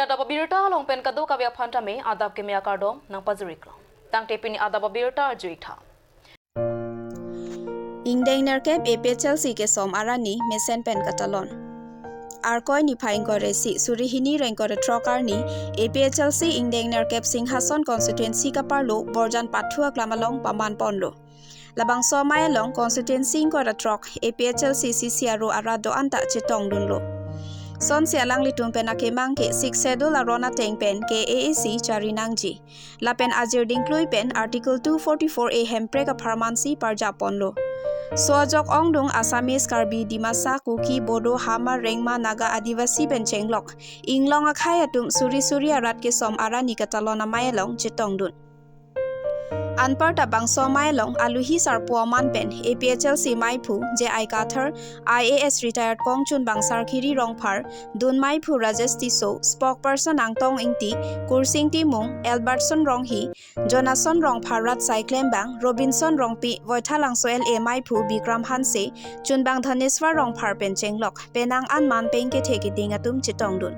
Adap birta long pen kado ka phan tame adap ke mya kardom nang pajurik long tang te pini adap birta juik tha Ingdeng ke APHLC ke som arani mesen pen katalon Arkoi ni phaing kore si surihini rengkore trokarni APHLC Ingdeng kep Singhason constituency ka parlo borjan pathua klamalong paman ponlo Labang somai long constituency kore trok APHLC CC aro arado anta chetong dunlo Son sialang litung pen akemang ke six schedule arona teng pen ke AAC charinangji lapen ajir dingklui pen article 244A hemprek pharmansi parjaponlo Sojok ongdung Assamese Karbi Dimasa Kuki Bodo Hama Rengma Naga Adivasi pen chenglok inglong akhai atum suri suri arat ke som arani katalona mayelong chetongdun Anparta bangso mailong aluhi sarpua man pen APHLC Maiphu J I Kathar IAS retired Kongchun Bangsar Khiri Rongphar Dun Maiphu Rajesh Tiso spokesperson Angtong Ingti Kursing Timung Albertson Ronghi Jonason Rongphar Rat Saiklembang Robinson Rongpi Voithalangso L A Maiphu Bikram Hanse Chunbang Dhaneswar Rongphar pen chenglok penang an man peng ke theki dingatum chitongdun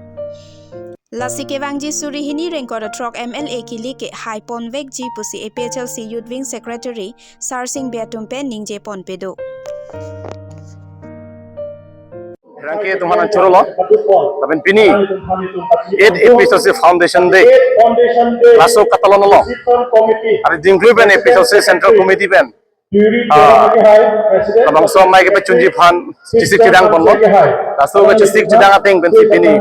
Lasikewangji Surihini rengkora trok MLA kilike high ponvek ji pusi APHLC Youth Wing Secretary Sarsing Beatumpen ningje ponpedo Rangke tumhana chorolo lapen pini 8 APHLC Foundation Day laso katalon lo are dingklu pen APHLC Central Committee pen labang so mai ke chunji phan chisik chidang bonlo laso ke chisik chidang ateng pen pini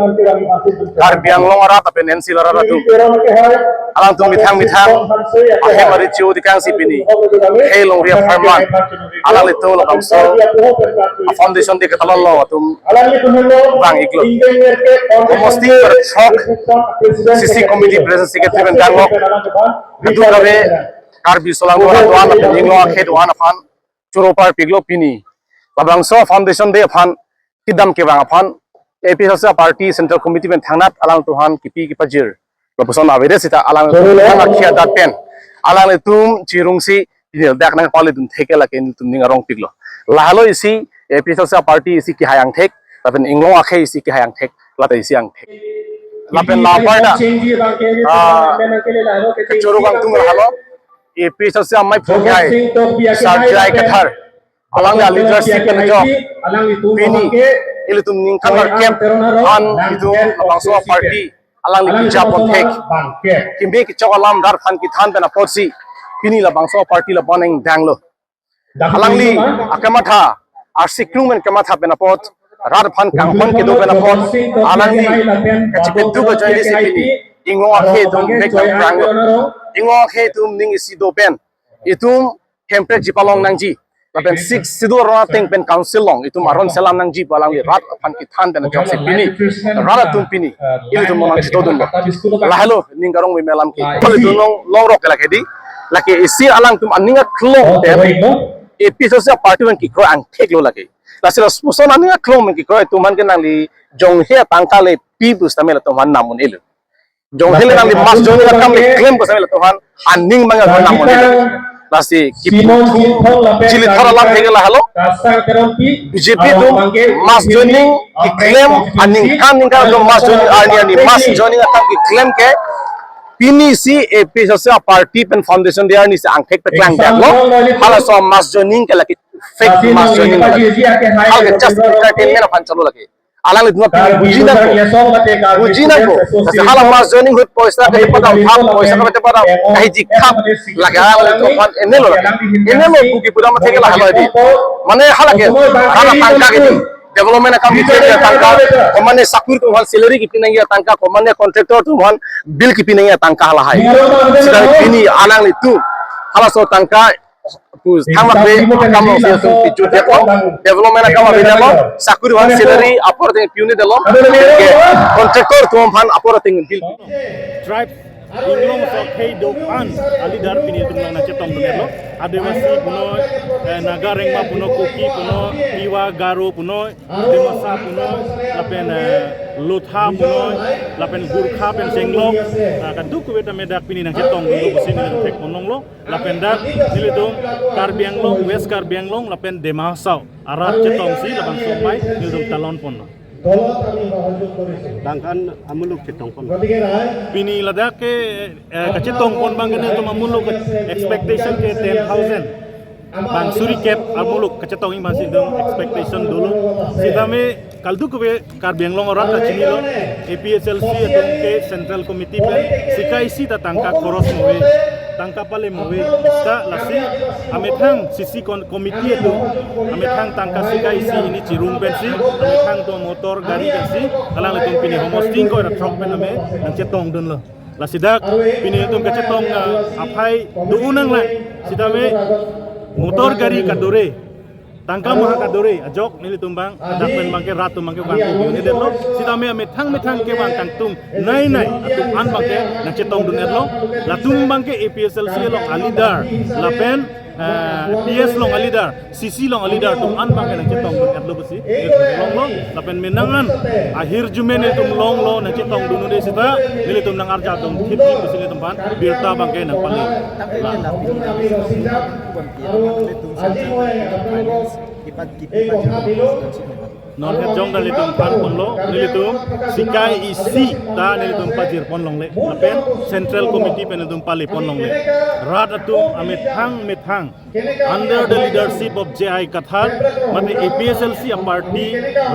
kar biang long ara tapen NC lara tu alang tu mithang mithang ahe mari chiu dikang si pini he long ria farman alang litu labang so foundation di katalon lo atum bang iglo komosti per chok CC committee president secretary pen danglok adu rabe Karbi solang dua doan lapen inglo akhe doan afan churopar piglo pini labangso foundation day afan kidam ke bang afan APHLC party central committee ben thangnat alang tuhan kipi kipajir lapuson avede sita alang tuhan akhia dat pen alang tum chirungsi pinil dak nang pali dun theke la ken tum ninga rong piglo lahalo isi APHLC party isi ki hayang thek lapen inglo akhe isi ki hayang thek lata isi ang thek lapen laparna chorobang tum halo APHLC amai phokai sarjai kathar alang la leadership pen job pini ilitum ningkhanar camp an itu labangso party alang li kijap thek kimbe ki chokalam dar phan ki than pen aporsi pini labangso party la boneng danglo alang li akamatha arsi krumen kamatha pen apot rar phan kangpon ki do pen apot alang li kachipet du ka join si pini ingo akhe tum bek pranglo ingo akhe tum ning isi do pen itum hempre jipalong nangji lapen six sidu rona teng pen council long itum aron selam nangji balang li rat phan ki than pen jok si pini rara tum pini itum monang chito dun lahalo ning garong mi melam ki pali dun long long rok la khedi lake isi alang tum aninga khlong ten APHLC party wen ki kro ang thek lo lake lasila spuson aninga khlong men ki kro tum han ke nang li jong he tangka le pi bus tamela tum han namun elu jong hele nang li mas jong la kam le claim ko samela tohan aning manga hon namon lasi ki chili thara lam thegela halo BJP tu mas joining ki claim aning kan ning ka do mas joining ani ani mas joining atam ki claim ke pini si APHLC party pen foundation dia ni si angthek pe klang jak lo hala so mas joining ke laki fake mas joining hal ke just entertainment afan chalo laki alang litno buji na ko hala mas joining hut poisa ke pada thap poisa ke pada kahi ji khap lage alang litno fan enelo enelo buki pura ma theke la halo di mane hala ke hala tangka ke development akam ki tangka komane sakur tum hal salary ki pinangia tangka komane contractor tum hal bill ki pinangia tangka hala hai sida pini alang litu hala so tangka development akam abidalo sakuri wan salary apor ting piuni delo contractor tum phan apor ting bill tribe inglong so khei do an alidar pini tum na chetong dunelo adivasi puno naga rengma puno kuki puno tiwa garo puno dimasa puno lapen lotha puno lapen gurkha pen senglok kan du kubeta medak pini nang chetong dunlo busin ni thek ponong lo lapen dak nilitum karbianglong west karbianglong lapen demasau arat chetong si lapan somai nilitum talon ponno. Bangkan amuluk chetong pon Pini ladak ke kacetong pon bang kene tum amuluk expectation ke 10,000 bang suri cap amuluk kacetong ing masih dong expectation dulu sitame kaldu ko Karbi Anglong orang ka chini lo APSLC atum ke central committee pe sikai si ta tangka khoros mowe tangka pale mowe sta lasi amethang sisi committee itu amethang tangka sikai si ini chirung pensi amethang to motor gari pensi alang letum pini homosting ko ra truck pen ame nang chetong dun lo lasidak pini tum ka chetong aphai duunang la sitame motor gari kadore tangka maha kadore ajok nili tumbang dakpen bangke ratu bangke bangke ni denlo sitame ame thang methang ke bang kangtung nai nai atu an bangke na chetong dun etlo latum bangke APSLC long alidar lapen PS long alidar CC long alidar tum an bangke na chetong dun etlo besi long long lapen menangan akhir jume ni tum long lo na chetong dun de sita nili tum nang arja tum thip thip besi ni tumpan birta bangke nang pali non het jong dali tum pan ponlo nilitum sikai isi ta nilitum pajir ponlong le lapen central committee penetum pali ponlong le rat atum amethang methang under the leadership of JI Kathar mate APSLC a party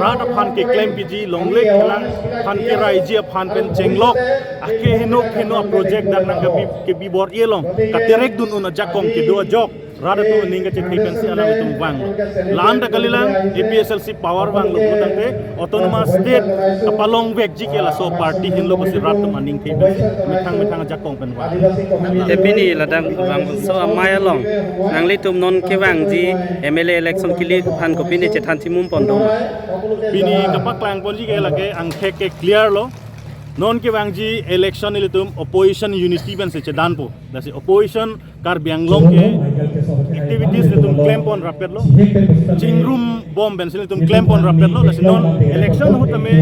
rat aphan ke claim pg longle khelang phan ke raiji aphan pen chenglok ake hino kheno a project dak nang ke bi bor yelong katerek dun una jakong ke do jok rada tu ninga che theipen si alang tum wang lan da kalilang APSLC power wang lo tangte autonomous state kapalong vek ji ke la so party hin lo basi rat tum aning theipen si methang methang jakong pen wang tepini ladang wang so amaya long nangli tum non ke wang ji MLA election kili phan ko pini che than chimum pon do pini kapaklang pon ji ke lage angkhe ke clear lo non ke wangji election ilitum opposition unity pen se chedanpo dasi opposition Karbi Anglong ke activities litum claim pon rapet lo chingrum bomb ben litum claim pon rapet lo dasi non election hotame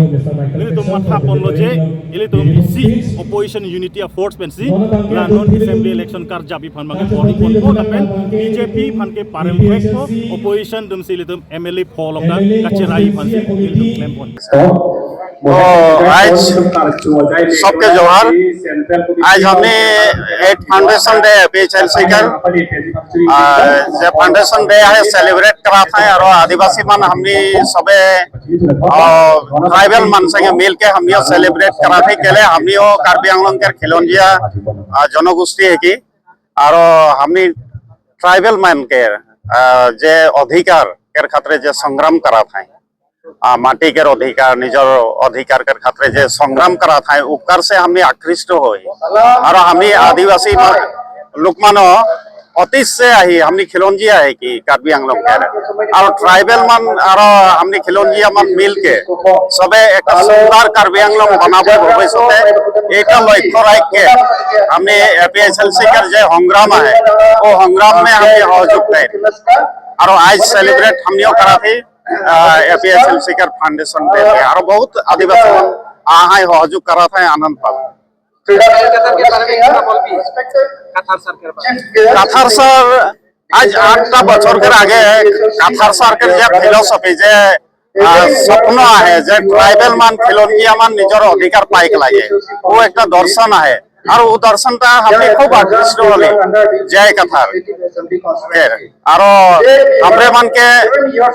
litum matha pon lo je ilitum isi opposition unity of force pen si la non assembly election kar jabi phan mange pon pon po lapen BJP phan ke parem fek po opposition dum si litum MLA follow ka kacherai phan si litum claim pon. तो आज सबके जोहार। आज हमने एक foundation day APSLC का जो foundation day है सेलिब्रेट करा था और आदिवासी मन हमने सबे ट्राइबल मन संगे मिल के हमने सेलिब्रेट करा थे के लिए हमने वो कार्बी आंगलोंग के खिलौनिया जनगोष्ठी है कि और हमने ट्राइबल मन के जे अधिकार के खातिर जे संग्राम करा था माटी के अधिकार निजर अधिकार के खातिर जे संग्राम करा था उपकार से हमने आकृष्ट हो और हमने आदिवासी लोक मानो अतीत से आही हमने खिलौनिया है कि कार्बी आंगलोंग के और ट्राइबल मन और हमने खिलौनिया मन मिल के सबे एक सुंदर कार्बी आंगलोंग बनाबे भविष्य एक लक्ष्य राख के हमने APSLC के जे संग्राम है वो संग्राम में हमने सहयोग है और आज सेलिब्रेट हमने करा थी APSLC के फाउंडेशन डे पे और बहुत आदिवासी मन आहाय सहयोग करा था आनंद पाल। काथार सर आज 8टा बছर के आगे काथार सर के जे फिलोसफी जे स्वप्न आहे जे ट्राइबल मान खिलौनिया मान निजर अधिकार पाइक लागे वो एक दर्शन आहे और वो दर्शनটা हमने खूब আকৃষ্ট হলে জয় কাথার और हमरे मन के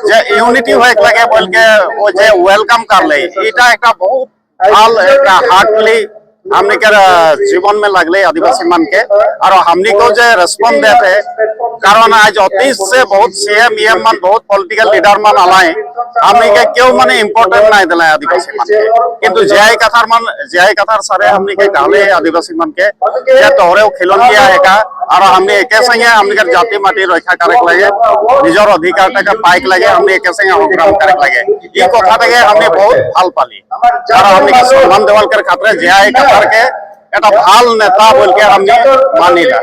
जे यूनिटी होए লাগে बोल के वो जे welcome कर ले এটা একটা बहुत ভাল একটা हार्टली हमने के जीवन में लगले आदिवासी मन के और हमने को जो रेस्पॉन्स देते कारण आज अतीत से बहुत सीएम ईएम मन बहुत पॉलिटिकल लीडर मन आलाए हमने के क्यों माने इम्पोर्टेंट नहीं दिलाए आदिवासी मन के किंतु जय कथार मन जय कथार सारे हमने के डाले आदिवासी मन के जे तोहरे खिलौनिया है का और हमने एके संगे हमने के जाति माटी रक्षा करे लगे निजर अधिकार टाका पाइक लगे हमने एके संगे संग्राम करे लगे ये কথা থেকে हमने बहुत ভাল पाली और हमने के सम्मान देवल कर खातिर जय कथार के এটা ভাল नेता बोल के हमने मानिला।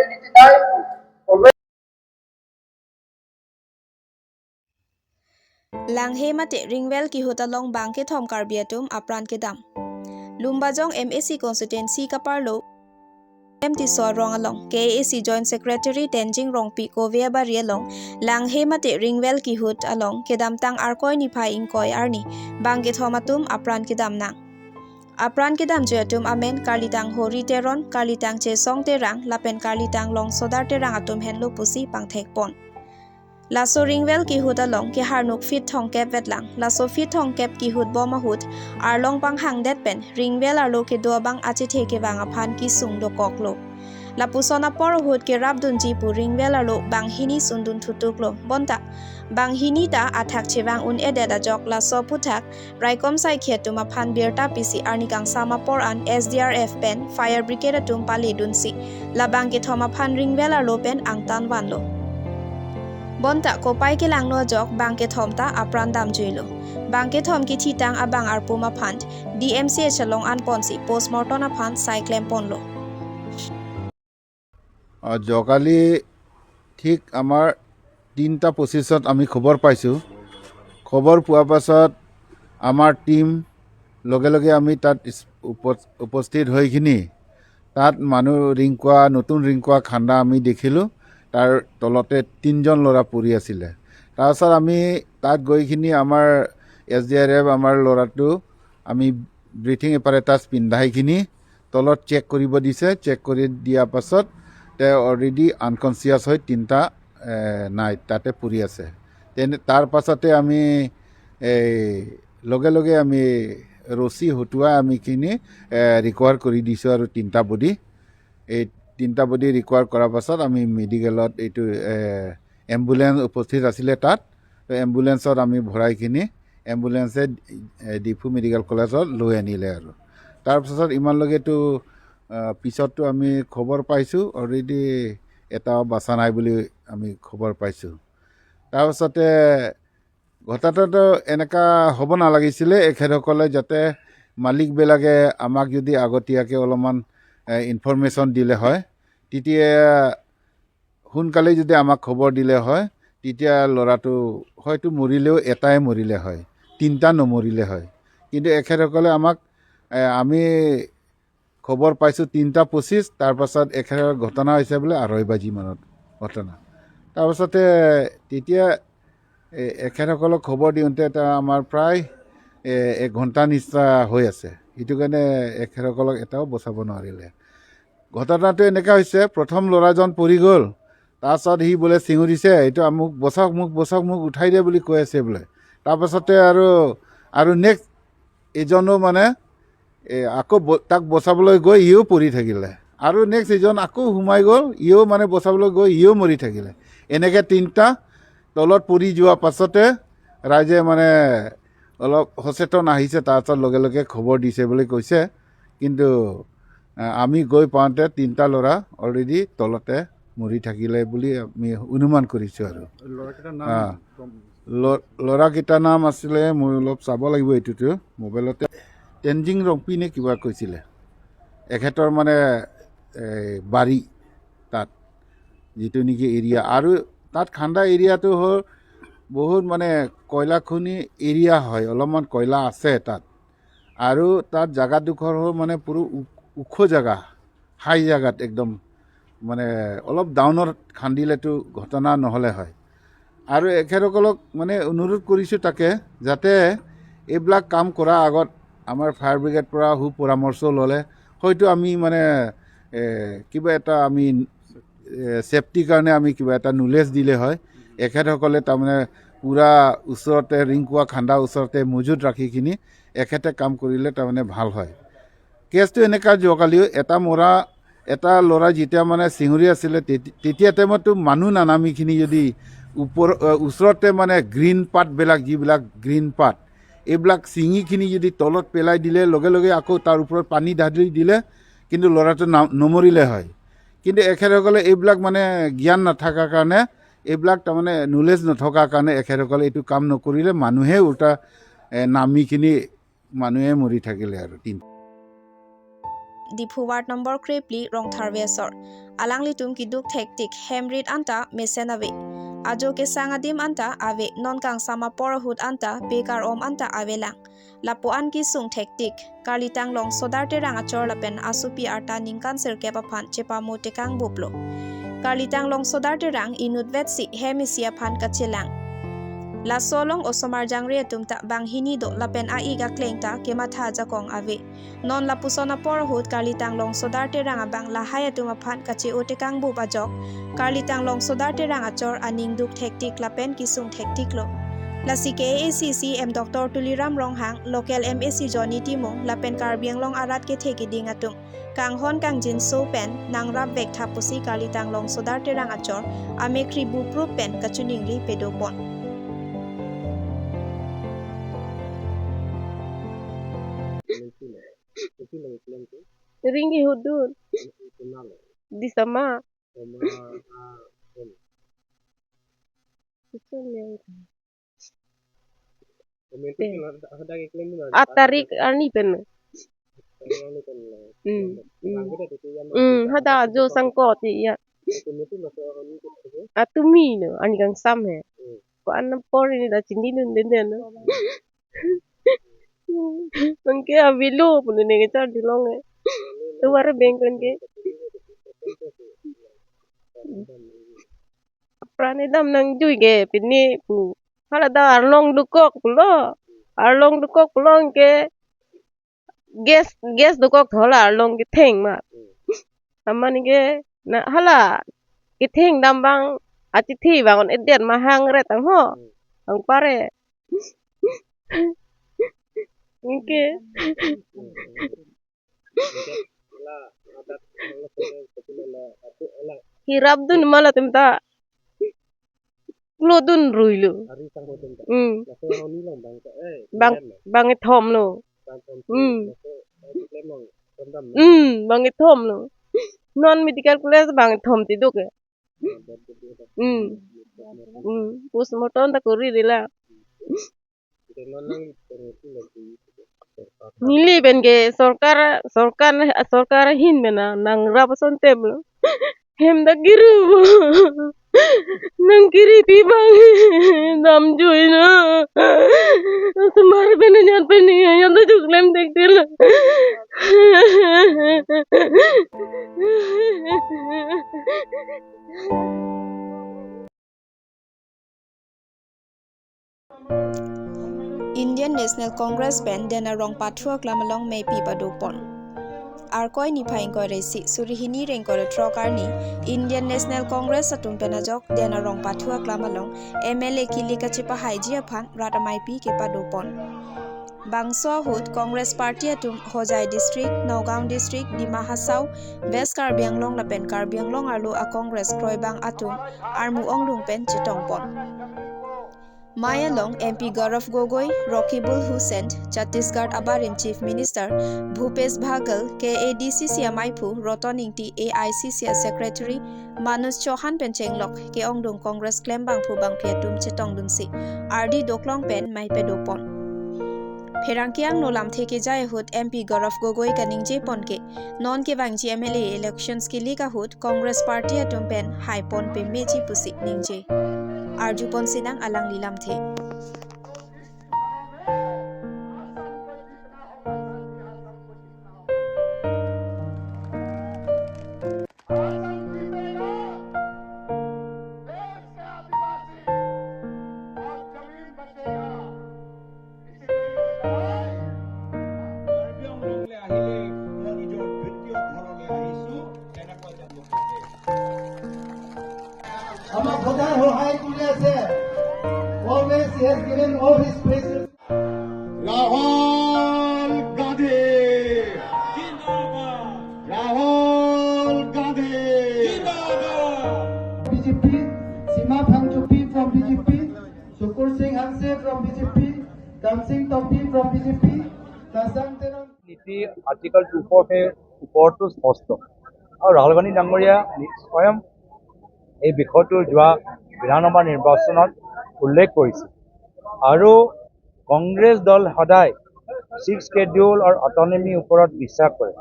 Langhe mate ringwel ki hotalong bangke thom karbiatum apran ke dam lumbajong MAC constituency kaparlo Ti so rong along KAC Joint Secretary Tenzing Rongpi Kovia ba rielong lang he mate ringwel ki hut along kedam tang arkoi ni phai ing koi arni bang ke thomatum apran kedam nang apran kedam joyatum amen karlitang hori teron karlitang che song terang lapen karlitang long sodar terang atum henlo pusi pangthek pon laso ringwel ki hut along ki harnuk fit thong kep vetlang laso fit thong kep ki hut boma hut arlong pang hang det pen ringwel arlo ki do bang achi theke bang aphan ki sung do koklo lapusona por hut ke rabdun ji pu ringwel arlo bang hini sundun thutuklo bonta bang hini ta athak chewang un ededa jok laso puthak raikom sai khetuma phan birta pc arnikang sama por an SDRF pen fire brigade atum pali dunsi labang ke thoma phan ringwel arlo pen angtan wanlo bonta kopai ke langno jok bangke thomta apran dam juilo bangke thom ki thitang abang arpuma phand DMC chalong an ponsi postmortem aphan cyclem ponlo. যোৱাকালি ঠিক আমাৰ 3:25 আমি খবৰ পাইছোঁ। খবৰ পোৱাৰ পাছত আমাৰ টীম লগে লগে আমি তাত উপস্থিত হৈখিনি তাত মানুহ ৰিংকুৱা নতুন ৰিংকুৱা খান্দা আমি দেখিলোঁ। তাৰ তলতে 3জন ল'ৰা পৰি আছিলে। তাৰপাছত আমি তাত গৈখিনি আমাৰ SDRF আমাৰ ল'ৰাটো আমি ব্ৰিথিং এপাৰেটাছ পিন্ধাইখিনি তলত চেক কৰিব দিছে। চেক কৰি দিয়াৰ পাছত তেওঁ অলৰেডি আনকনচিয়াছ হৈ 3টা নাই তাতে পৰি আছে। তেনে তাৰ পাছতে আমি এই লগে লগে আমি ৰছী হতুৱাই আমিখিনি ৰিকভাৰ কৰি দিছোঁ আৰু 3টা বডি। এই 3টা বডি ৰিকভাৰ কৰাৰ পাছত আমি মেডিকেলত এইটো এম্বুলেঞ্চ উপস্থিত আছিলে তাত, এম্বুলেঞ্চত আমি ভৰাইখিনি এম্বুলেঞ্চে ডিফু মেডিকেল কলেজত লৈ আনিলে। আৰু তাৰপাছত ইমানলৈকেতো পিছততো আমি খবৰ পাইছোঁ অলৰেডি এটাও বাচা নাই বুলি আমি খবৰ পাইছোঁ। তাৰপাছতে ঘটনাটো এনেকুৱা হ'ব নালাগিছিলে। এখেতসকলে যাতে মালিকবিলাকে আমাক যদি আগতীয়াকৈ অলপমান ইনফৰমেশ্যন দিলে হয়, তেতিয়া সোনকালে যদি আমাক খবৰ দিলে হয়, তেতিয়া ল'ৰাটো হয়তো মৰিলেও এটাই মৰিলে হয়, 3টা নমৰিলে হয়। কিন্তু এখেতসকলে আমাক আমি খবৰ পাইছোঁ 3:25, তাৰপাছত এখেতৰ ঘটনা হৈছে বোলে 2:30 বাজিমানত ঘটনা। তাৰপাছতে তেতিয়া এখেতসকলক খবৰ দিওঁতে এটা আমাৰ প্ৰায় 1 ঘণ্টা নিচিনা হৈ আছে। সেইটো কাৰণে এখেতসকলক এটাও বচাব নোৱাৰিলে। ঘটনাটো এনেকুৱা হৈছে, প্ৰথম ল'ৰাজন পৰি গ'ল, তাৰপাছত সি বোলে চিঞৰিছে এইটো মোক বচাওক, মোক বচাওক, মোক উঠাই দে বুলি কৈ আছে বোলে। তাৰপাছতে আৰু নেক্সট এজনো মানে আকৌ তাক বচাবলৈ গৈ ইও পৰি থাকিলে, আৰু নেক্সট এজন আকৌ সোমাই গ'ল, ইও মানে বচাবলৈ গৈ ইও মৰি থাকিলে। এনেকৈ 3টা তলত পৰি যোৱাৰ পাছতে ৰাইজে মানে অলপ সচেতন আহিছে, তাৰপাছত লগে লগে খবৰ দিছে বুলি কৈছে। কিন্তু আমি গৈ পাওঁতে 3টা ল'ৰা অলৰেডি তলতে মৰি থাকিলে বুলি আমি অনুমান কৰিছোঁ। আৰু ল'ৰাকেইটাৰ নাম আছিলে, মই অলপ চাব লাগিব এইটোতো মোবাইলতে, টেনজিং ৰংপি নে কিবা কৈছিলে। এখেতৰ মানে বাৰী তাত যিটো নেকি এৰিয়া, আৰু তাত খান্দা এৰিয়াটো হ'ল বহুত মানে কয়লা খনি এৰিয়া হয়, অলপমান কয়লা আছে তাত। আৰু তাত জেগাডোখৰ হ'ল মানে পুৰো ওখ জেগা, হাই জেগাত একদম মানে অলপ ডাউনত খান্দিলেতো ঘটনা নহ'লে হয়। আৰু এখেতসকলক মানে অনুৰোধ কৰিছোঁ তাকে, যাতে এইবিলাক কাম কৰাৰ আগত আমাৰ ফায়াৰ ব্ৰিগেড পৰা সুপৰামৰ্শ ল'লে হয়তো আমি মানে কিবা এটা আমি ছেফটিৰ কাৰণে আমি কিবা এটা নলেজ দিলে হয়। এখেতসকলে তাৰমানে পূৰা ওচৰতে ৰিংকুৱা খান্দা ওচৰতে মজুত ৰাখিখিনি এখেতে কাম কৰিলে তাৰমানে ভাল হয়। কেছটো এনেকুৱা, যোৱাকালিও এটা ল'ৰা যেতিয়া মানে চিঞৰি আছিলে তেতিয়া টাইমততো মানুহ নানামিখিনি যদি ওপৰ ওচৰতে মানে গ্ৰীণ পাতবিলাক, যিবিলাক গ্ৰীণ পাত এইবিলাক ছিঙিখিনি যদি তলত পেলাই দিলে লগে লগে আকৌ তাৰ ওপৰত পানী ঢালি দিলে কিন্তু ল'ৰাটো নমৰিলে হয়। কিন্তু এখেতসকলে এইবিলাক মানে জ্ঞান নথকাৰ কাৰণে, এইবিলাক তাৰমানে নলেজ নথকাৰ কাৰণে এখেতসকলে এইটো কাম নকৰিলে, মানুহে উল্টা নামিখিনি মানুহে মৰি থাকিলে। আৰু 3 ডিফু ৱাৰ্ড নম্বৰ ক্ৰেপলি ৰংথাৰৱেছৰ আলাংলি তুম কি দুখ থেকটিক হেমৰিড আন্তা মেচেনাৱে Ajo ke sangadim anta ave non kang sama porahut anta bekar om anta avelang lapuan ki sung thektik karlitang long sodar te rang achor lapen asupi arta ningkan sir kepa phan chepa mo tekang buplo karlitang long sodar te rang inut vetsi hemisia phan kachelang la solong osomar jangre tumta banghini do lapen a iga klengta kematha jakong ave non lapusona porhut karlitang long sodar te ranga bang la hayatuma phan kache otekang bu bajok karlitang long sodar te ranga chor aning duk thektik lapen kisung thektik lo lasi KACC M Dr. Tuliram Ronghang local MAC Johnny Timong lapen karbiang long arat ke theki dingatum kang hon kang jin so pen nang rap vek thapusi karlitang long sodar te ranga chor amekri bu pro pen kachuning ri pedopon. Ringi hudun di sama. Atarik ani pen. Hada jo sangko ti ya. Atumi no ani kang sam he. Ko an por ni da chindi nun den den. Mangke avilu pun ne ke char dilong he. Tuwar bengkon ke. Prane dam nang jui ke pini pu. Hala da arlong dukok pulo. Arlong dukok pulong ke. Gas gas dukok thola arlong ke theng ma. Amani ke na hala ke theng dam bang ati thi bangon eden ma hang re tang ho. Ang pare. Oke. Hirap dun malah temta. Lo dun ruilu. Bang bang thom lo. Bang thom lo. Non medical class bang thom ti duk. Postmortem ta kori dila. Nili ben ke sarkar sarkar sarkar hin bena nang rapason teblo hem da giru nang kiri pi bang dam joina sumar ben nyan pen yan da juklem dek dil. Indian National Congress pen dena rong pathuak lamalong me pi padopon. Arkoi ni phaing kore si surihini reng kore trokarni Indian National Congress atum penajok dena rong pathuak lamalong MLA kilika chipa haijia phan ratamai pi ke padopon. Bangso hut Congress Party atum Hojai District, Nagaon District, Dima Hasao, West Karbi Anglong lapen Karbi Anglong arlu a Congress kroibang atum armu onglung pen chitongpon. Maya Long MP Gaurav Gogoi, Rakibul Hussain, Chhattisgarh Abarim Chief Minister Bhupesh Baghel, KADCC Maiphu, Rotoningti AICC Secretary Manoj Chauhan pen Chenglok, Ke Ongdung Congress Klembang Phu Bangphia Tum Chetong Dunsi, RD Doklong pen Maipedopon. Pherangkiang nolam theke jai hut MP Gaurav Gogoi kaningje ponke non ke bangji MLA elections ki lika hut Congress Party atum pen haipon pe meji pusi ningje. Arjupon sinang alang lilam the. Always he has given all his praises. Rahul Gandhi! Rahul Gandhi! BJP, Sima Phangchupi from BJP, Sukur Singh Hanse from BJP, Kamsing Tompi from BJP, Tasang Terang. নীতি article 240 ওপৰতো স্পষ্ট আৰু ৰাহুল গান্ধী ডাঙৰীয়া স্বয়ং এই বিষয়টো যোৱা বিধানসভা নিৰ্বাচনত উল্লেখ কৰিছে আৰু কংগ্ৰেছ দল সদায় ছিক্স শ্বেডিউল আৰু অটনমি ওপৰত বিশ্বাস কৰে।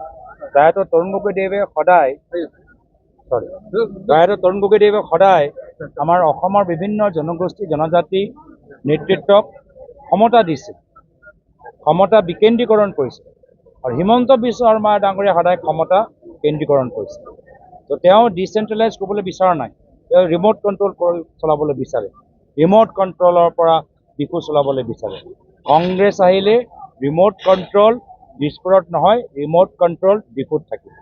প্ৰয়াত তৰুণ গগৈদেৱে সদায় চৰি, প্ৰয়াত তৰুণ গগৈদেৱে সদায় আমাৰ অসমৰ বিভিন্ন জনগোষ্ঠী, জনজাতি নেতৃত্বক ক্ষমতা দিছিল, ক্ষমতা বিকেন্দ্ৰীকৰণ কৰিছে আৰু হিমন্ত বিশ্ব শৰ্মা ডাঙৰীয়া সদায় ক্ষমতা কেন্দ্ৰীকৰণ কৰিছে। তো তেওঁ ডিচেণ্ট্ৰেলাইজ কৰিবলৈ বিচৰা নাই, তেওঁ ৰিম'ট কণ্ট্ৰল কৰি চলাবলৈ বিচাৰে, ৰিম'ট কণ্ট্ৰলৰ পৰা দিশো চলাবলৈ বিচাৰে। কংগ্ৰেছ আহিলে ৰিম'ট কণ্ট্ৰল দিছপুৰত নহয়, ৰিম'ট কণ্ট্ৰল ডিফুত থাকিব।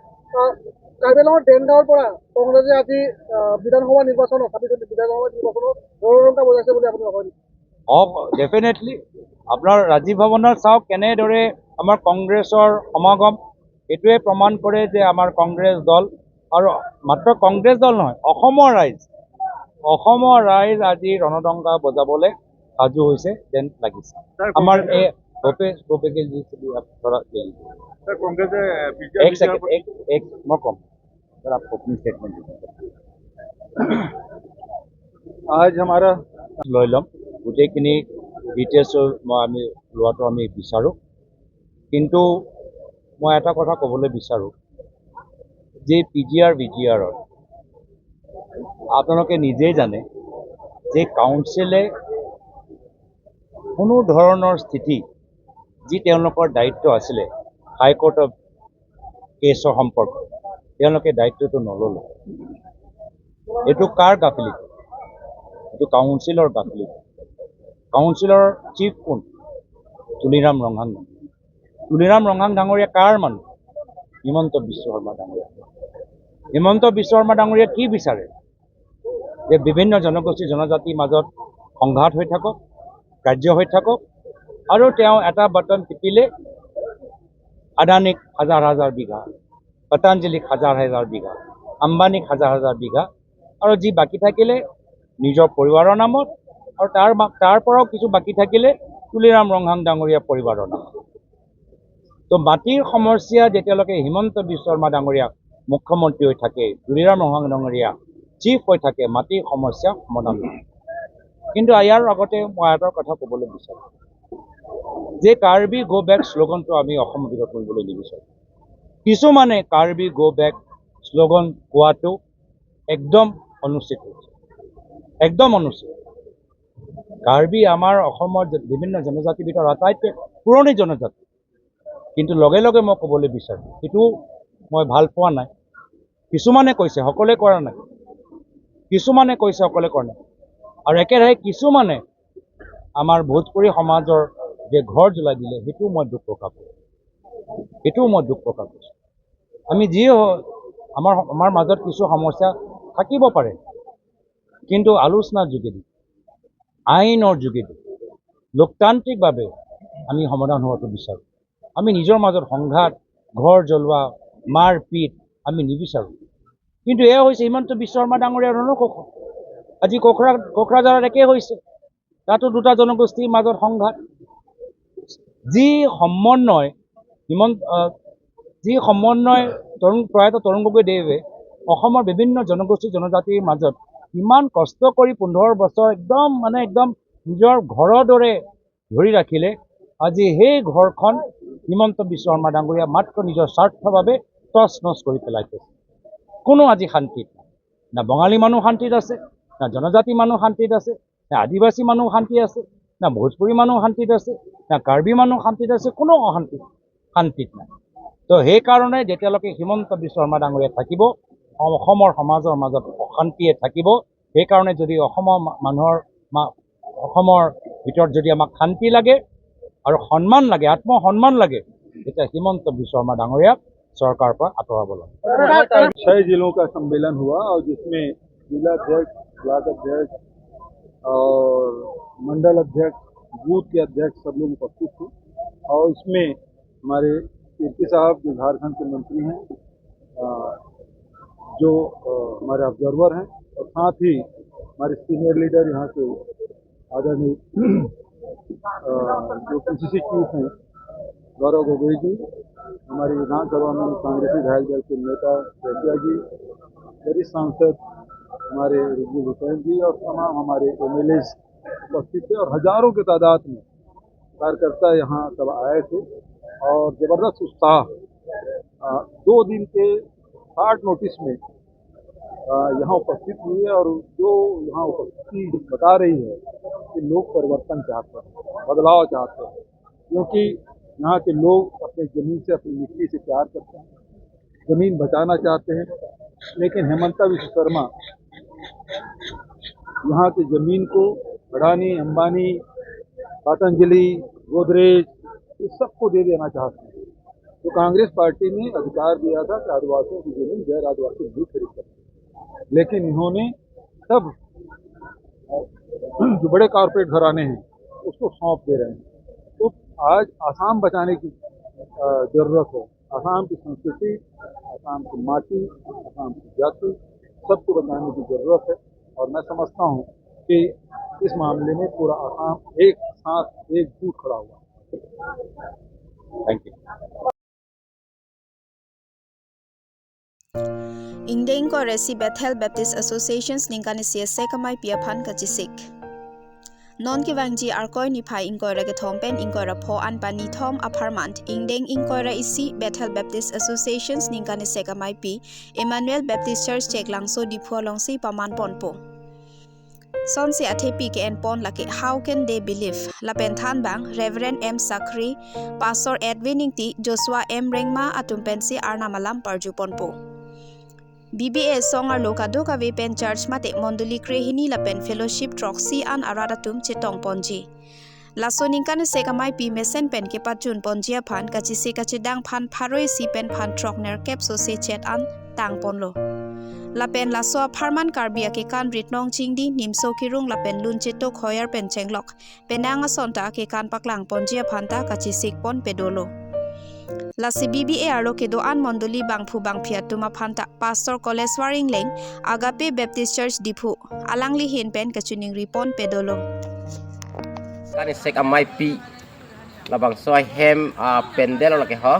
কাৰ্বি আংলঙৰ দেনগাঁৱৰ পৰা কংগ্ৰেছে আজি বিধানসভা নিৰ্বাচনত, বিধানসভা নিৰ্বাচনত ৰণদংকা বজাইছে বুলি আপুনি ভাবে? অঁ, ডেফিনেটলি। আপোনাৰ ৰাজীৱ ভৱনত চাওক কেনেদৰে আমাৰ কংগ্ৰেছৰ সমাগম, এইটোৱে প্ৰমাণ কৰে যে আমাৰ কংগ্ৰেছ দল আৰু মাত্ৰ কংগ্ৰেছ দল নহয়, অসমৰ ৰাইজ, অসমৰ ৰাইজ আজি ৰণদংকা বজাবলৈ সাজু হৈছে যেন লাগিছে। আমাৰ এই এক ছেকেণ্ড, এক এক মই ক'ম, অপেনিং ষ্টেটমেণ্ট आज हमारा লৈ ল'ম গোটেইখিনি ডিটেইলছ মই আমি লোৱাটো আমি বিচাৰোঁ। কিন্তু মই এটা কথা ক'বলৈ বিচাৰোঁ যে P G R, V G আৰত আপোনালোকে নিজেই জানে যে কাউন্সিলে কোনো ধৰণৰ স্থিতি যি তেওঁলোকৰ দায়িত্ব আছিলে হাইকোৰ্টৰ কেছৰ সম্পৰ্কত, তেওঁলোকে দায়িত্বটো নল'লে। এইটো কাৰ গাফিলতি? এইটো কাউন্সিলৰ গাফিলতি। কাউন্সিলৰ চিফ কোন? তুলিৰাম ৰংহাং। তুলিৰাম ৰংহাং ডাঙৰীয়া কাৰ মানুহ? হিমন্ত বিশ্ব শৰ্মা ডাঙৰীয়া। হিমন্ত বিশ্ব শৰ্মা ডাঙৰীয়া কি বিচাৰে? যে বিভিন্ন জনগোষ্ঠী, জনজাতিৰ মাজত সংঘাত হৈ থাকক, কাৰ্য হৈ থাকক আৰু তেওঁ এটা বাটন টিপিলে আদানীক হাজাৰ হাজাৰ বিঘা, পতঞ্জলিক হাজাৰ হাজাৰ বিঘা, আম্বানীক হাজাৰ হাজাৰ বিঘা আৰু যি বাকী থাকিলে নিজৰ পৰিবাৰৰ নামত আৰু তাৰ পৰাও কিছু বাকী থাকিলে তুলিৰাম ৰংহাং ডাঙৰীয়া পৰিবাৰৰ নামত। তো মাটিৰ সমস্যা যেতিয়ালৈকে হিমন্ত বিশ্ব শৰ্মা ডাঙৰীয়া মুখ্যমন্ত্ৰী হৈ থাকে, তুলিৰাম ৰংহাং ডাঙৰীয়া চিফ হৈ থাকে, মাটিৰ সমস্যা সমাধান নহয়। কিন্তু ইয়াৰ আগতে মই এটা কথা ক'বলৈ বিচাৰোঁ যে কাৰ্বি গ' বেক শ্লোগানটো আমি অসমৰ ভিতৰত কৰিবলৈ নিবিচাৰোঁ। কিছুমানে কাৰ্বি গ' বেক শ্লোগান কোৱাটো একদম অনুচিত হৈছে, একদম অনুচিত। কাৰ্বি আমাৰ অসমৰ বিভিন্ন জনজাতিৰ ভিতৰত আটাইতকৈ পুৰণি জনজাতি। কিন্তু লগে লগে মই ক'বলৈ বিচাৰোঁ, সেইটো মই ভাল পোৱা নাই। কিছুমানে কৈছে, সকলোৱে কৰা নাই, কিছুমানে কৈছে, সকলোৱে কৰা নাই। আৰু একেৰাহে কিছুমানে আমাৰ ভোজপুৰী সমাজৰ যে ঘৰ জ্বলাই দিলে, সেইটোও মই দুখ প্ৰকাশ কৰোঁ, সেইটোও মই দুখ প্ৰকাশ কৰিছোঁ। আমি যি আমাৰ মাজত কিছু সমস্যা থাকিব পাৰে, কিন্তু আলোচনাৰ যোগেদি, আইনৰ যোগেদি, লোকতান্ত্ৰিকভাৱে আমি সমাধান হোৱাটো বিচাৰোঁ। আমি নিজৰ মাজত সংঘাত, ঘৰ জ্বলোৱা, মাৰ পিট আমি নিবিচাৰোঁ। কিন্তু এয়া হৈছে হিমন্ত বিশ্ব শৰ্মা ডাঙৰীয়াৰ ৰণকৌশল। আজি কোকৰাঝাৰত একেই হৈছে, তাতো দুটা জনগোষ্ঠীৰ মাজত সংঘাত। যি সমন্বয় যি সমন্বয় প্ৰয়াত তৰুণ গগৈ দেৱে অসমৰ বিভিন্ন জনগোষ্ঠী, জনজাতিৰ মাজত ইমান কষ্ট কৰি 15 বছৰ একদম মানে একদম নিজৰ ঘৰৰ দৰে ধৰি ৰাখিলে, আজি সেই ঘৰখন হিমন্ত বিশ্ব শৰ্মা ডাঙৰীয়া মাত্ৰ নিজৰ স্বাৰ্থৰ বাবে তচ নচ কৰি পেলাই থৈছে। কোনো আজি শান্তিত নাই, না বঙালী মানুহ শান্তিত আছে, না জনজাতি মানুহ শান্তিত আছে, না আদিবাসী মানুহ শান্তি আছে, না ভোজপুৰী মানুহ শান্তিত আছে, না কাৰ্বি মানুহ শান্তিত আছে, কোনো অশান্তি শান্তিত নাই। তো সেইকাৰণে যেতিয়ালৈকে হিমন্ত বিশ্ব শৰ্মা ডাঙৰীয়া থাকিব, অসমৰ সমাজৰ মাজত অশান্তিয়ে থাকিব। সেইকাৰণে যদি অসমৰ মানুহৰ অসমৰ ভিতৰত যদি আমাক শান্তি লাগে আৰু সন্মান লাগে, আত্মসন্মান লাগে, তেতিয়া হিমন্ত বিশ্ব শৰ্মা ডাঙৰীয়াক চৰকাৰৰ পৰা আঁতৰাব লাগে। 6 जिलों का सम्मेलन हुआ और जिसमें जिला अध्यक्ष, ब्लॉक अध्यक्ष और मंडल अध्यक्ष, बूथ के अध्यक्ष सब लोग उपस्थित थे। और इसमें हमारे तिर्की साहब जो झारखंड के मंत्री हैं, जो हमारे ऑब्जर्वर हैं, और साथ ही हमारे सीनियर लीडर यहाँ के आदरणीय जो पीसीसी चीफ हैं गौरव गोगोई जी, हमारी विधानसभा में कांग्रेसी विधायक दल के नेता सैकिया जी, वरिष्ठ सांसद हमारे रिजवी हुसैन जी और तमाम हमारे एमएलए उपस्थित थे और हज़ारों की तादाद में कार्यकर्ता यहाँ सब आए थे और ज़बरदस्त उत्साह। 2 दिन के शॉर्ट नोटिस में यहाँ उपस्थित हुई है और जो यहाँ उपस्थिति बता रही है कि लोग परिवर्तन चाहते हैं, बदलाव चाहते हैं, क्योंकि यहाँ के लोग अपने ज़मीन से, अपनी मिट्टी से प्यार करते हैं, ज़मीन बचाना चाहते हैं। लेकिन हेमंता विश्व शर्मा यहाँ की ज़मीन को अडानी, अंबानी, पतंजलि, गोदरेज, इस सबको दे देना चाहते हैं। तो कांग्रेस पार्टी ने अधिकार दिया था कि आदिवासियों की ज़मीन गैर आदिवासी नहीं खरीद सकते, लेकिन इन्होंने सब जो बड़े कॉरपोरेट घराने हैं उसको सौंप दे रहे हैं। तो आज आसाम बचाने की ज़रूरत है। आसाम की संस्कृति, आसाम की माटी, आसाम की जाति, सबको बचाने की ज़रूरत है। और मैं समझता हूँ कि इस मामले में पूरा आसाम एक साथ एकजुट खड़ा हुआ। Thank you. Ingdeng ko resi Bethel Baptist Associations ningkani CSA kamai pia phan kachisik. Non ki wangji arkoi ni phai ingkoi ra ke thompen ingkoi ra pho an pani thom apartment ingdeng ingkoi ra isi Bethel Baptist Associations ningkani se kamai pi Emmanuel Baptist Church cheklangso diphu longsi paman ponpo. Son se athe pi ke en pon lake how can they believe lapen than bang Reverend M Sakri Pastor Edwin Ingti Joshua M Rengma atum pensi Arnamalam parju ponpo. BBA song ar loka doka ve pen church mate monduli krehini lapen fellowship troxy an arada tum chetong ponji. Lasoning kan se kamai pi mesen pen ke pachun ponjia phan kachi se kachi dang phan pharoi si pen phan trok ner kep so se chet an tang ponlo. Lapen laso pharman karbia ke kan ritnong chingdi nimso kirung lapen lun cheto khoyar pen chenglok penang asonta ke kan paklang ponjia phanta kachi sik pon pedolo. Lasi BBA aro ke do an mondoli bangphu bangphia tuma phanta Pastor Koleswaring Leng Agape Baptist Church Diphu alangli hin pen kachuning ripon pedolo. Kan sek amai pi labang soi hem pendel lo ke ho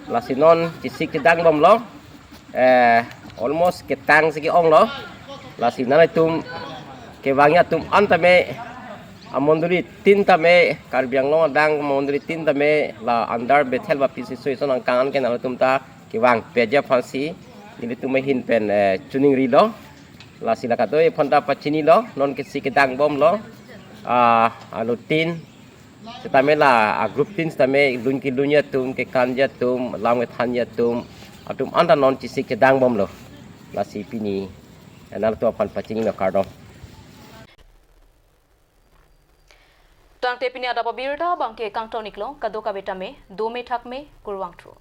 lasinon chisik dang bom lo almost ke tang siki ong lo lasinan tum ke wangya tum antame amonduri tin tame karbiang long dang monduri tin tame la under Bethel Baptist Association ang kangan ke nalo tum ta ke wang peja fansi ni tum hin pen chuning ri lo la sila ka toi phonta pachini lo non ke sik dang bom lo alu tin tame la group tin tame lun ki lunya tum ke kanja tum lam ke thanya tum atum anda non chi sik dang bom lo la si pini nalo tu phon pachini lo kardom. Tang tepini ada pabirda bangke kangtong niklo kadoka betame dome thakme kurwang thru.